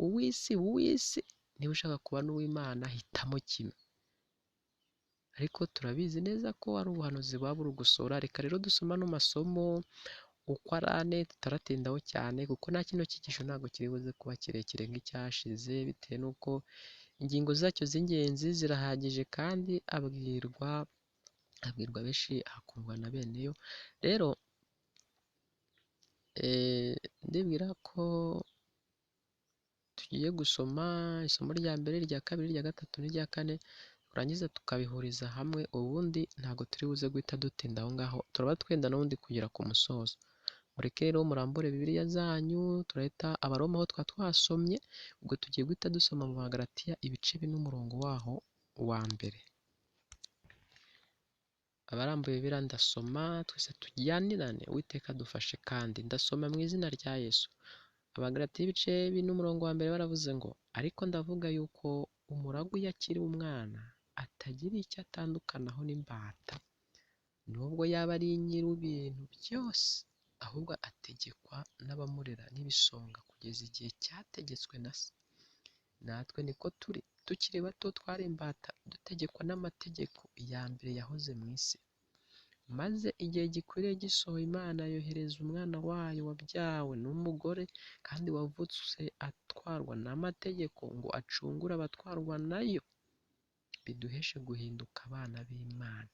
uw'isi, uw'isi; niba ushaka kuba n'uw'Imana, hitamo kimwe. Ariko turabizi neza ko ari ubuhanuzi buba buri gusora. Reka rero dusoma ano masomo uko ari ane, tutaratindaho cyane, kuko nta kino cyigisho ntabwo kiri buze kuba kirekire nk'icyashize, bitewe n'uko ingingo zacyo z'ingenzi zirahagije, kandi abwirwa benshi akundwa na bene yo. Rero ndibwira ko tugiye gusoma isomo rya mbere, irya kabiri, irya gatatu n'irya kane, turangiza tukabihuriza hamwe. Ubundi ntabwo turi buze guhita dutinda aho ngaho, turaba twenda n'ubundi kugera ku musozo. Mureke rero murambure Bibiliya zanyu, turahita Abaroma aho twa twasomye, ubwo tugiye guhita dusoma mu Bagalatiya ibice bine umurongo waho wa mbere. Abarambuye Bibiliya ndasoma, twese tujyanirane, Uwiteka adufashe. Kandi ndasoma mu izina rya Yesu. Abagalatiya ibice bine umurongo wa mbere baravuze ngo: ariko ndavuga yuko umuragu iyo akiri umwana atagira icyo atandukanaho n'imbata, nubwo yaba ari nyir'ibintu byose, ahubwo ategekwa n'abamurera n'ibisonga kugeza igihe cyategetswe na se. Natwe niko turi, tukiri bato twari imbata, dutegekwa n'amategeko ya mbere yahoze mu isi. Maze igihe gikwiriye gisohoye, Imana yohereza umwana wayo wabyawe n'umugore, kandi wavutse atwarwa n'amategeko, ngo acungure abatwarwa nayo, biduheshe guhinduka abana b'Imana.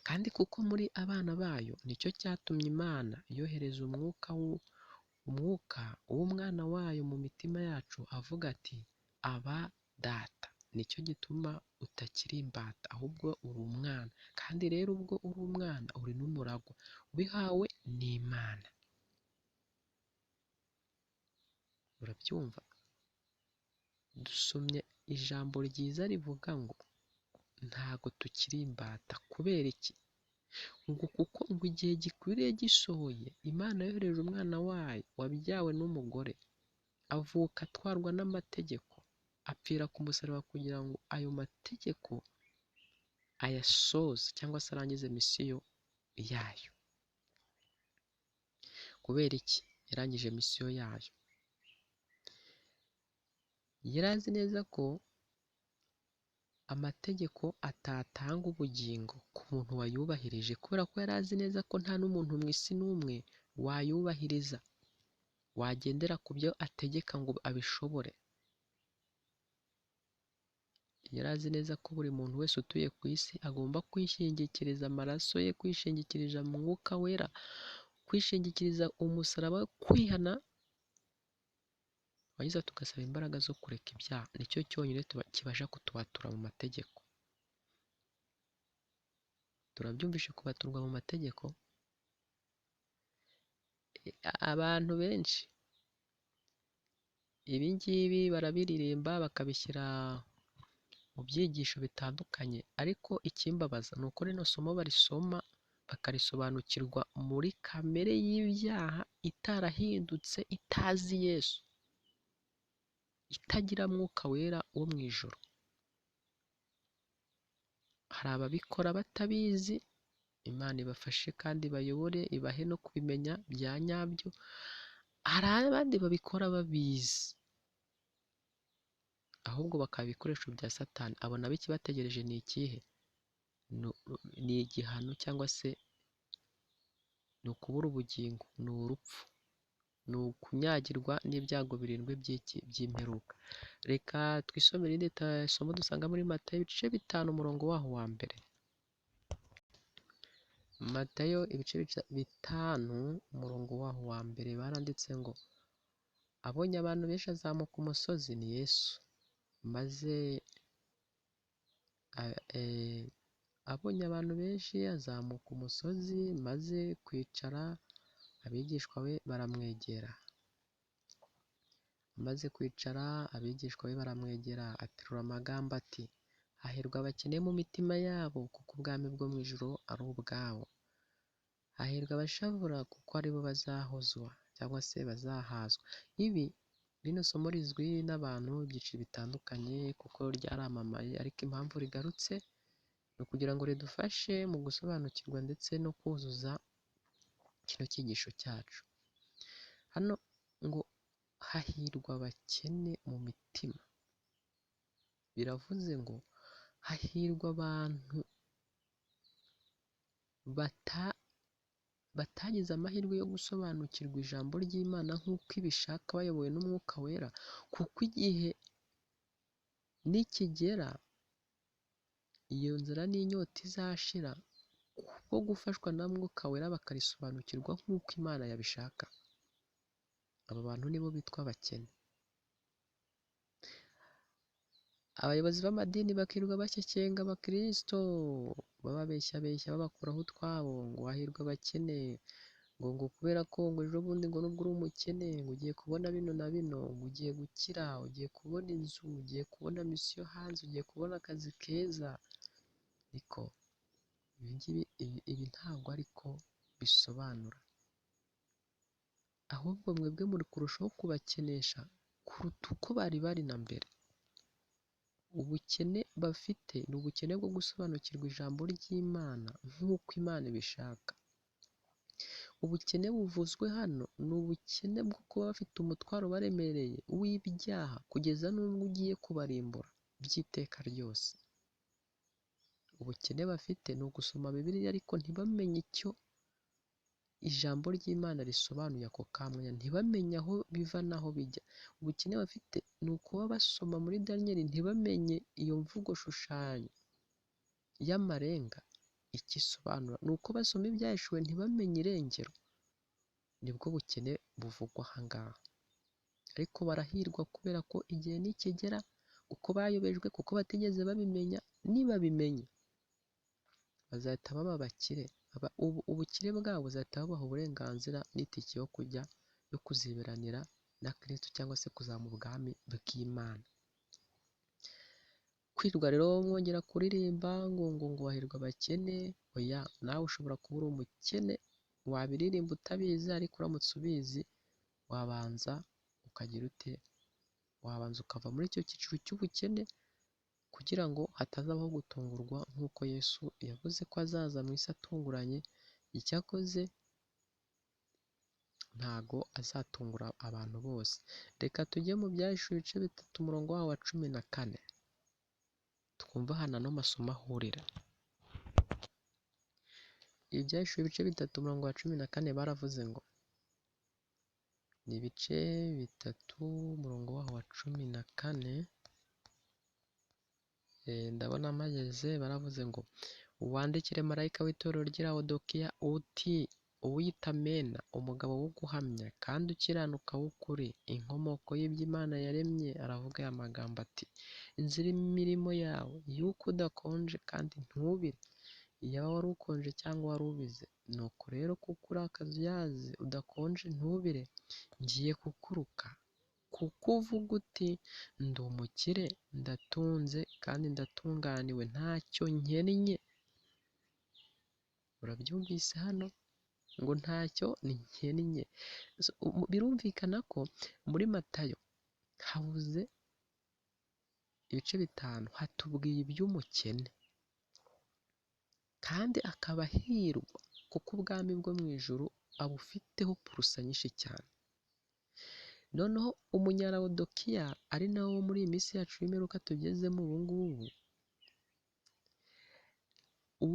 Kandi kuko muri abana bayo, nicyo cyatumye Imana yohereza umwuka w'umwana wayo mu mitima yacu, avuga ati: Aba Data. Nicyo gituma utakiri imbata, ahubwo uri umwana, kandi rero ubwo uri umwana uri n'umuragwa, ubihawe n'Imana. Urabyumva? Dusomye ijambo ryiza rivuga ngo ntago tukiri imbata. Kubera iki? Ngo kuko ngo igihe gikwiriye gisohoye, Imana yohereje umwana wayo wabyawe n'umugore, avuka atwarwa n'amategeko, apfira ku musaraba kugira ngo ayo mategeko ayasoze cyangwa se arangize misiyo yayo. Kubera iki yarangije misiyo yayo? Yari azi neza ko amategeko atatanga ubugingo ku muntu wayubahirije, kubera ko yari azi neza ko nta n'umuntu mu isi n'umwe wayubahiriza, wagendera ku byo ategeka ngo abishobore. Yari azi neza ko buri muntu wese utuye ku isi agomba kwishingikiriza amaraso ye, kwishingikiriza Mwuka Wera, kwishingikiriza umusaraba, kwihana, warangiza tugasaba imbaraga zo kureka ibyaha. Nicyo cyonyine kibasha kutubatura mu mategeko. Turabyumvishe, kubaturwa mu mategeko. Abantu benshi ibi ngibi barabiririmba bakabishyira mu byigisho bitandukanye, ariko ikimbabaza ni uko rino somo barisoma bakarisobanukirwa muri kamere y'ibyaha itarahindutse, itazi Yesu, itagira Mwuka Wera wo mu ijuru. Hari ababikora batabizi, Imana ibafashe kandi ibayobore, ibahe no kubimenya bya nyabyo. Hari abandi babikora babizi, ahubwo bakaba ibikoresho bya Satani. Abo nabo ikibategereje ni ikihe? Ni igihano cyangwa se ni ukubura ubugingo, ni urupfu, ni ukunyagirwa n'ibyago birindwi by'iki by'imperuka. Reka twisomere irindi somo dusanga muri Matayo ibice 5 umurongo waho wa mbere. Matayo ibice 5 umurongo waho wa mbere baranditse ngo abonye abantu benshi azamuka umusozi, ni Yesu, maze abonye abantu benshi azamuka umusozi, maze kwicara abigishwa be baramwegera. Amaze kwicara abigishwa be baramwegera, aterura amagambo ati hahirwa abakene mu mitima yabo, kuko ubwami bwo mu ijuru ari ubwabo. Hahirwa abashavura, kuko aribo bazahozwa cyangwa se bazahazwa. Ibi rino somo rizwi n'abantu ibyiciro bitandukanye kuko ryaramamaye, ariko impamvu rigarutse ni ukugira ngo ridufashe mu gusobanukirwa ndetse no kuzuza kino cyigisho cyacu. Hano ngo hahirwa abakene mu mitima, biravuze ngo hahirwa abantu batagize amahirwe yo gusobanukirwa ijambo ry'Imana nk'uko ibishaka bayobowe n'Umwuka Wera, kuko igihe nikigera iyo nzara n'inyota izashira, kubwo gufashwa na Mwuka Wera bakarisobanukirwa nk'uko Imana yabishaka. Aba bantu nibo bitwa abakene. Abayobozi b'amadini bakirirwa bashyekenga abakristo, bababeshyabeshya babakuraho utwabo, ngo hahirwa abakene, ngo kubera ko ngo ejo bundi ngo nubwo uri umukene ngo ugiye kubona bino na bino, ngo ugiye gukira, ugiye kubona inzu, ugiye kubona misiyo hanze, ugiye kubona akazi keza. Ariko ibi ntabwo ariko bisobanura, ahubwo mwebwe muri kurushaho kubakenesha kuruta uko bari bari na mbere. Ubukene bafite ni ubukene bwo gusobanukirwa ijambo ry'Imana nk'uko Imana ibishaka. Ubukene buvuzwe hano ni ubukene bwo kuba bafite umutwaro baremereye w'ibyaha kugeza n'ubwo ugiye kubarimbura by'iteka ryose. Ubukene bafite ni ugusoma Bibiliya ariko ntibamenye icyo ijambo ry'Imana risobanuye ako kanya, ntibamenye aho biva n'aho bijya. Ubukene bafite ni ukuba basoma muri Daniyeli ntibamenye iyo mvugo shushanyo y'amarenga icyo isobanura, ni uko basoma ibyahishuwe ntibamenye irengero. Nibwo bukene buvugwa aha ngaha. Ariko barahirwa kubera ko igihe nikigera, kuko bayobejwe, kuko batigeze babimenya, nibabimenya bazahita baba abakire. Ubukire bwabo buzahita bubaha uburenganzira n'itike yo kujya yo kuziberanira na Kristo cyangwa se kuzaba mu bwami bw'Imana. Kwirirwa rero mwongera kuririmba ngo ngo ngo hahirwa abakene, oya, nawe ushobora kuba uri umukene, wabiririmba utabizi, ariko uramutse ubizi wabanza ukagira ute? Wabanza ukava muri icyo cyiciro cy'ubukene, kugira ngo hatazabaho gutungurwa nk'uko Yesu yavuze ko azaza mu isi atunguranye. Icyakoze ntago azatungura abantu bose. Reka tujye mu Byahishuwe ibice 3 umurongo wawo wa 14, twumve ahantu ano masomo ahurira. Ibyahishuwe ibice 3 umurongo wa 14 baravuze ngo, ni ibice 3 umurongo waho wa 14, ndabona mpageze. Baravuze ngo wandikire marayika w'itorero ry'i Lawodokiya uti uwiyita Amena, umugabo wo guhamya kandi ukiranuka w'ukuri, inkomoko y'iby'Imana yaremye, aravuga aya magambo ati inzira imirimo yawe y'uko udakonje kandi ntubire, iyaba wari ukonje cyangwa wari ubize. Nuko rero kuko uri akazuyazi udakonje ntubire, ngiye kukuruka, kuko uvuga uti ndi umukire, ndatunze kandi ndatunganiwe, ntacyo nkennye. Urabyumvise hano ngo ntacyo nkennye. Birumvikana ko muri Matayo habuze ibice 5 hatubwiye iby'umukene, kandi akaba ahirwa kuko ubwami bwo mu ijuru abufiteho purusa nyinshi cyane. Noneho umunyalawodokiya ari nawe wo muri iyi minsi yacu y'imperuka tugezemo ubu ngubu,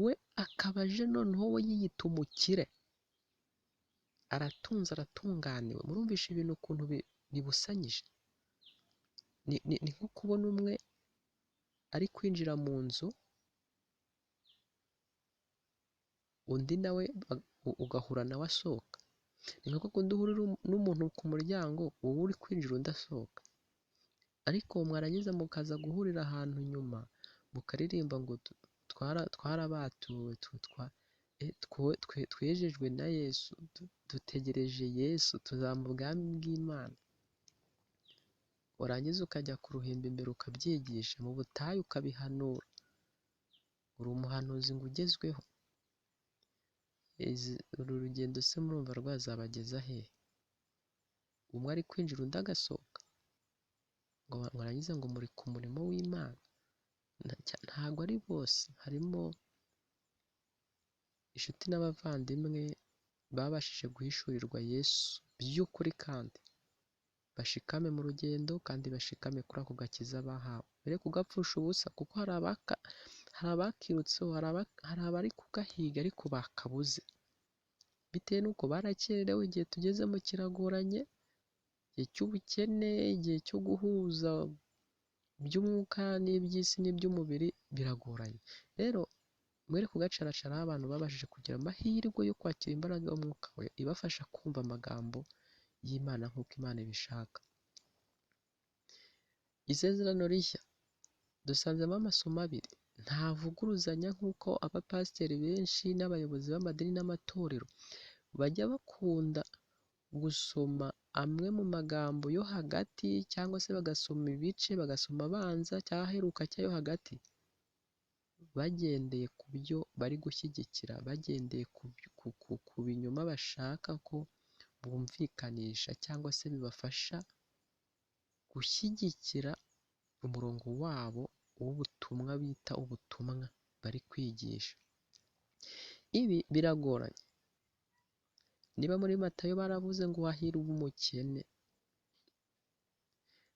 we akaba aje noneho we yiyita umukire, aratunze, aratunganiwe. Murumvisha ibintu ukuntu bibusanyije. Ni nko kubona umwe ari kwinjira mu nzu, undi nawe ugahura nawe asohoka. Ni nko kundi uhurira n'umuntu ku muryango, wowe uri kwinjira undi asohoka, ariko mwarangiza mukaza guhurira ahantu nyuma mukaririmba ngo twarabatuwe, twejejwe na Yesu, dutegereje Yesu, tuzaba mu bwami bw'Imana. Warangiza ukajya ku ruhimbi imbere ukabyigisha, mu butayu ukabihanura, uri umuhanuzi ngo ugezweho. Uru rugendo se murumva rwazabageza hehe? Umwe ari kwinjira undi agasohoka, ngo mwarangiza ngo muri ku murimo w'Imana. Ntabwo ari bose, harimo inshuti n'abavandimwe babashije guhishurirwa Yesu by'ukuri, kandi bashikame mu rugendo, kandi bashikame kuri ako gakiza bahawe, mbere kugapfusha ubusa, kuko hari abakirutseho, hari abari kugahiga ariko bakabuze, bitewe n'uko barakererewe. Igihe tugezemo kiragoranye, igihe cy'ubukene, igihe cyo guhuza iby'umwuka n'iby'isi n'iby'umubiri biragoranye. Rero mwere kugacaracaraho abantu babashije kugira amahirwe yo kwakira imbaraga y'umwuka we ibafasha kumva amagambo y'Imana nk'uko Imana ibishaka. Isezerano rishya dusanzemo amasomo abiri ntavuguruzanya, nk'uko abapasiteri benshi n'abayobozi b'amadini n'amatorero bajya bakunda gusoma amwe mu magambo yo hagati, cyangwa se bagasoma ibice, bagasoma abanza cyangwa aheruka cyangwa yo hagati, bagendeye ku byo bari gushyigikira, bagendeye ku binyoma bashaka ko bumvikanisha, cyangwa se bibafasha gushyigikira umurongo wabo w'ubutumwa bita ubutumwa bari kwigisha. Ibi biragoranye. Niba muri Matayo baravuze ngo hahirwa umukene,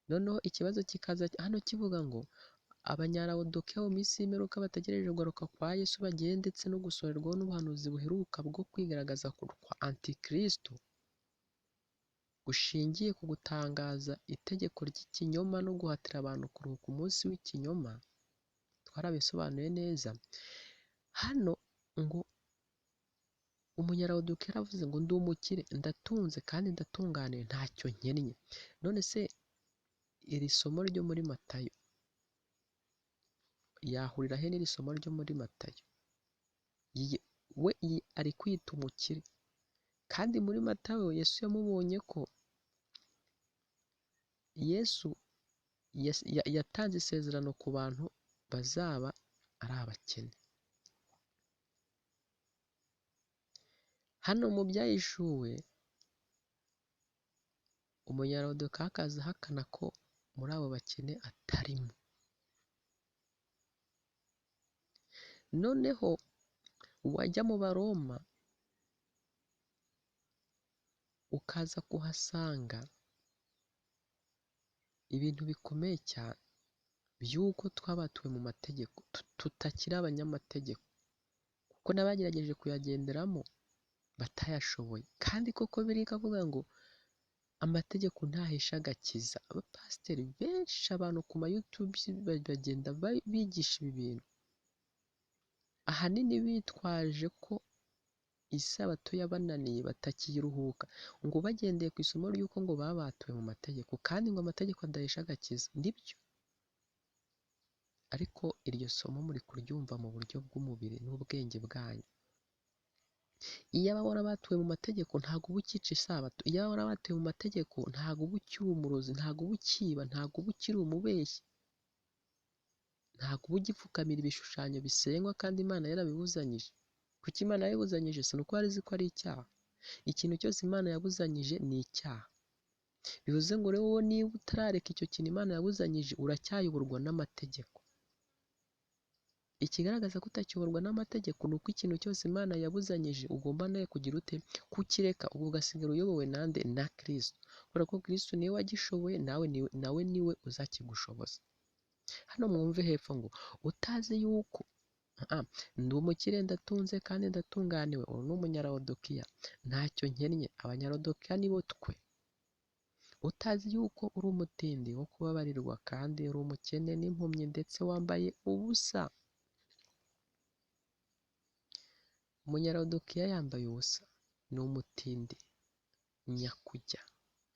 noneho ikibazo kikaza hano kivuga ngo abanyalawodokiya mu minsi y'imperuka bategereje kugaruka kwa Yesu bagiye ndetse no gusohorerwaho n'ubuhanuzi buheruka bwo kwigaragaza kwa Antikristo, gushingiye ku gutangaza itegeko ry'ikinyoma no guhatira abantu kuruhuka umunsi w'ikinyoma, twarabisobanuye neza. Hano ngo umunyalawodokiya yaravuze ngo ndi umukire, ndatunze kandi ndatunganiwe, ntacyo nkennye. None se iri somo ryo muri Matayo yahurira he n'iri somo ryo muri Matayo? We ari kwita umukire, kandi muri Matayo Yesu yamubonye ko Yesu yatanze isezerano ku bantu bazaba ari abakene. Hano mu byahishuwe umunyarodoka akaza ahakana ko muri abo bakene atarimo. Noneho wajya mu Baroma ukaza kuhasanga ibintu bikomeye cyane by'uko twabatuwe mu mategeko, tutakiri abanyamategeko, kuko n'abagerageje kuyagenderamo batayashoboye. Kandi koko biri kavuga ngo amategeko ntahesha agakiza. Abapasiteri benshi, abantu ku ma YouTube bagenda bigisha ibi bintu, ahanini bitwaje ko isabato yabananiye batakiyiruhuka, ngo bagendeye ku isomo ry'uko ngo babatuwe mu mategeko, kandi ngo amategeko adahesha agakiza. Nibyo, ariko iryo somo muri kuryumva mu buryo bw'umubiri n'ubwenge bwanyu. Iyo aba warabatuwe mu mategeko ntabwo uba ukica isabato, iyo aba warabatuwe mu mategeko ntabwo uba ukiri umurozi, ntabwo uba ukiba, ntabwo uba ukiri umubeshyi, ntabwo uba ugipfukamira ibishushanyo bisengwa kandi Imana yarabibuzanyije. Kuki Imana yabibuzanyije? Si uko yari izi ko ari icyaha. Ikintu cyose Imana yabuzanyije ni icyaha. Bivuze ngo rero wowe niba utarareka icyo kintu Imana yabuzanyije, uracyayoborwa n'amategeko. Ikigaragaza ko utakiyoborwa n'amategeko ni uko ikintu cyose Imana yabuzanyije ugomba nawe kugira ute? Kukireka, ubwo ugasigara uyobowe nande? Na Kristo. Kubera ko Kristo niwe wagishoboye, nawe niwe uzakigushoboza. Hano mwumve hepfo ngo utazi yuko ndi umukire, ndatunze kandi ndatunganiwe. Ubu ni umunyarawodokiya, ntacyo nkennye. Abanyarodokiya nibo twe. Utazi yuko uri umutindi wo kubabarirwa, kandi uri umukene n'impumyi, ndetse wambaye ubusa. Umunyarawodokiya yambaye ubusa, ni umutindi nyakujya.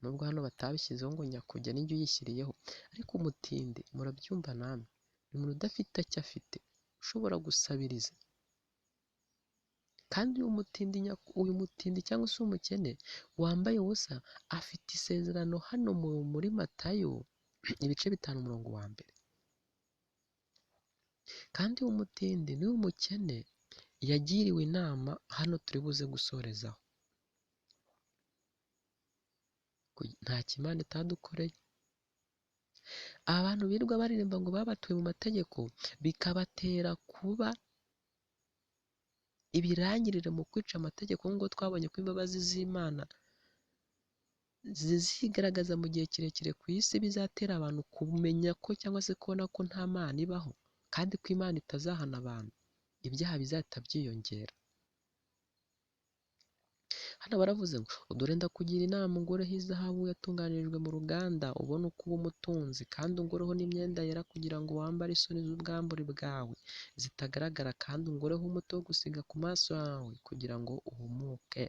Nubwo hano batabishyizeho ngo nyakujya, n'ijya uyishyiriyeho, ariko umutindi murabyumva namwe, ni umuntu udafite icyo afite, ushobora gusabiriza. Kandi uyu mutindi cyangwa se umukene wambaye ubusa afite isezerano hano muri Matayo ibice 5 umurongo wa 1. Kandi uyu mutindi n'uyu mukene yagiriwe inama, hano turi buze gusorezaho. Nta Imana itadukoreye. Abantu birirwa baririmba ngo babatuye mu mategeko, bikabatera kuba ibirangirire mu kwica amategeko, ngo twabonye ko imbabazi z'Imana zizigaragaza mu gihe kirekire ku isi, bizatera abantu kumenya ko cyangwa se kubona ko nta Mana ibaho, kandi ko Imana itazahana abantu, ibyaha bizahita byiyongera. Hano baravuze ngo dore ndakugira inama, ungureho izahabu yatunganirijwe mu ruganda, ubone uko uba umutunzi, kandi ungureho n'imyenda yera kugira ngo wambare isoni z'ubwambure bwawe zitagaragara, kandi ungureho umuti wo gusiga ku maso yawe kugira ngo uhumuke.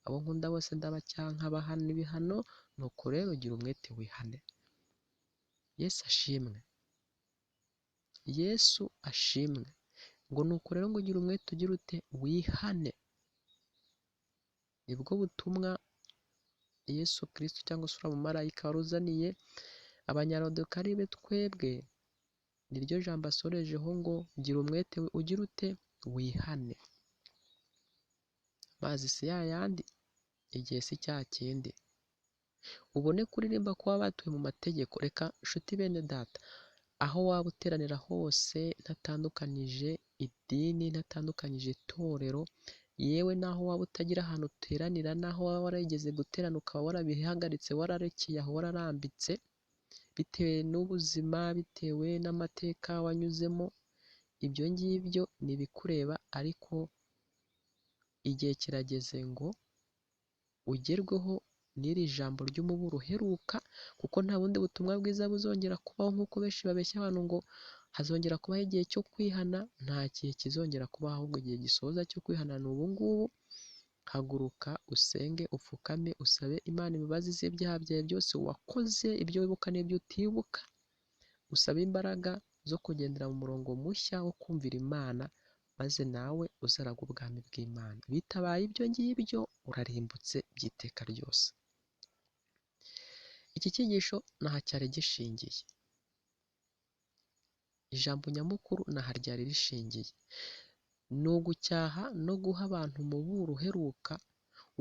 Abo nkunda bose ndabacyaha nkabahana ibihano, nuko rero gira umwete wihane. Yesu ashimwe, Yesu ashimwe. Ngo nuko rero ngo gira umwete ugira ute? Wihane. Nibwo butumwa Yesu Kristo cyangwa se uriya mumarayika waruzaniye abanyarodoka ari be twebwe, niryo jambo asorejeho ngo gira umwete ugira ute? Wihane. Amazi si yayandi, igihe si cya kindi. Ubone kuririmba kuba batuye mu mategeko. Reka nshuti bene data, aho waba uteranira hose, ntatandukanije idini, ntatandukanyije itorero, yewe naho waba utagira ahantu uteranira, naho waba warigeze guterana ukaba warabihagaritse, wararekeye aho, wararambitse, bitewe n'ubuzima, bitewe n'amateka wanyuzemo, ibyo ngibyo ni ibikureba, ariko igihe kirageze ngo ugerweho n'iri jambo ry'umuburo uheruka, kuko nta bundi butumwa bwiza buzongera kubaho, nk'uko benshi babeshya abantu ngo hazongera kubaho igihe cyo kwihana. Nta gihe kizongera kubaho, ahubwo igihe gisoza cyo kwihana ni ubu ngubu. Haguruka usenge, upfukame, usabe Imana imbabazi z'ibyaha byawe byose wakoze, ibyo wibuka n'ibyo utibuka, usabe imbaraga zo kugendera mu murongo mushya wo kumvira Imana, maze nawe uzaragwa ubwami bw'Imana. Bitabaye ibyo ngibyo urarimbutse by'iteka ryose. Iki cyigisho nta cyari gishingiye. Ijambo nyamukuru ni aha ryari rishingiye, ni ugucyaha no guha abantu umuburo uheruka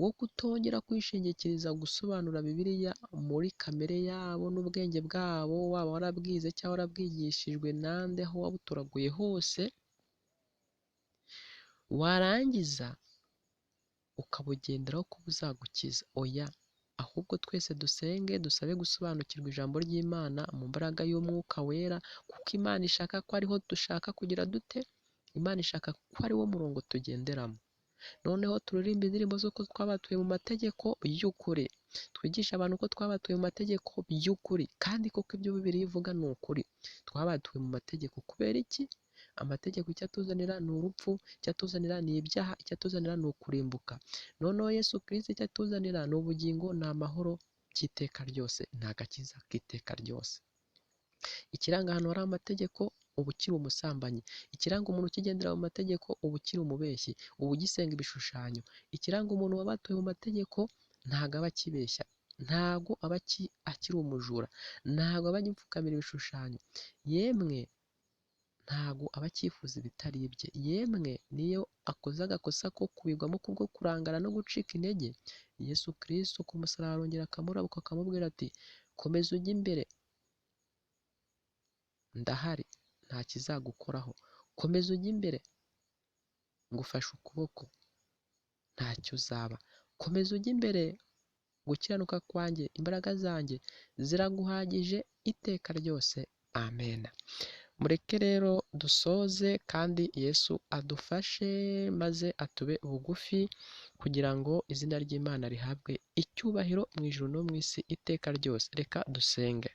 wo kutongera kwishingikiriza gusobanura Bibiliya muri kamere yabo n'ubwenge bwabo, waba warabwize cyangwa warabwigishijwe nande, aho wabutoraguye hose, warangiza ukabugenderaho ko buzagukiza. Oya, ahubwo twese dusenge dusabe gusobanukirwa ijambo ry'Imana mu mbaraga y'Umwuka Wera, kuko Imana ishaka ko ariho dushaka kugira dute? Imana ishaka ko ari wo murongo tugenderamo. Noneho turirimbe indirimbo z'uko twabatuye mu mategeko y'ukuri, twigishe abantu ko twabatuye mu mategeko y'ukuri, kandi koko ibyo Bibiliya ivuga ni ukuri. Twabatuye mu mategeko kubera iki? Amategeko icyo atuzanira ni urupfu, icyo atuzanira ni ibyaha, icyo atuzanira ni ukurimbuka. Noneho Yesu Kristo icyo atuzanira ni ubugingo, ni amahoro by'iteka ryose, ni agakiza k'iteka ryose. Ikiranga ahantu hari amategeko, uba ukiri umusambanyi. Ikiranga umuntu ukigendera mu mategeko, uba ukiri umubeshyi, uba ugisenga ibishushanyo. Ikiranga umuntu wabatuye mu mategeko, ntago aba akibeshya, ntago aba akiri umujura, ntago aba agipfukamira ibishushanyo, yemwe ntago aba acyifuza ibitari ibye, yemwe niyo akoze agakosa ko kubigwamo kubwo kurangara no gucika intege, Yesu Kristo ku musaraba arongera akamurabuka akamubwira ati komeza ujye imbere, ndahari nta kizagukoraho, komeza ujye imbere ngufashe ukuboko ntacyo uzaba, komeza ujye imbere, gukiranuka kwanjye, imbaraga zanjye ziraguhagije iteka ryose, amen. Mureke rero dusoze kandi Yesu adufashe maze atube bugufi kugira ngo izina ry'Imana rihabwe icyubahiro mu ijuru no mu isi iteka ryose. Reka dusenge.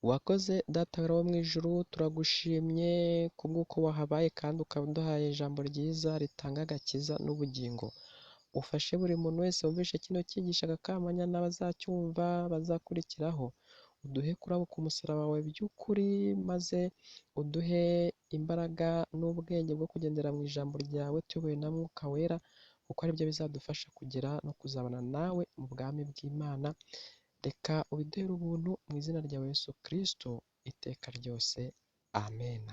Wakoze Data wo mu ijuru, turagushimye kubw'uko wahabaye kandi ukaba uduhaye ijambo ryiza ritanga agakiza n'ubugingo. Ufashe buri muntu wese wumvishe kino cyigisho agakamanya n'abazacyumva bazakurikiraho, uduhe kurabuka umusaraba wawe by'ukuri, maze uduhe imbaraga n'ubwenge bwo kugendera mu ijambo ryawe tuyobowe na Mwuka Wera, kuko aribyo bizadufasha kugera no kuzabana nawe mu bwami bw'Imana. Reka ubiduhere ubuntu mu izina rya Yesu Kristo iteka ryose, amen.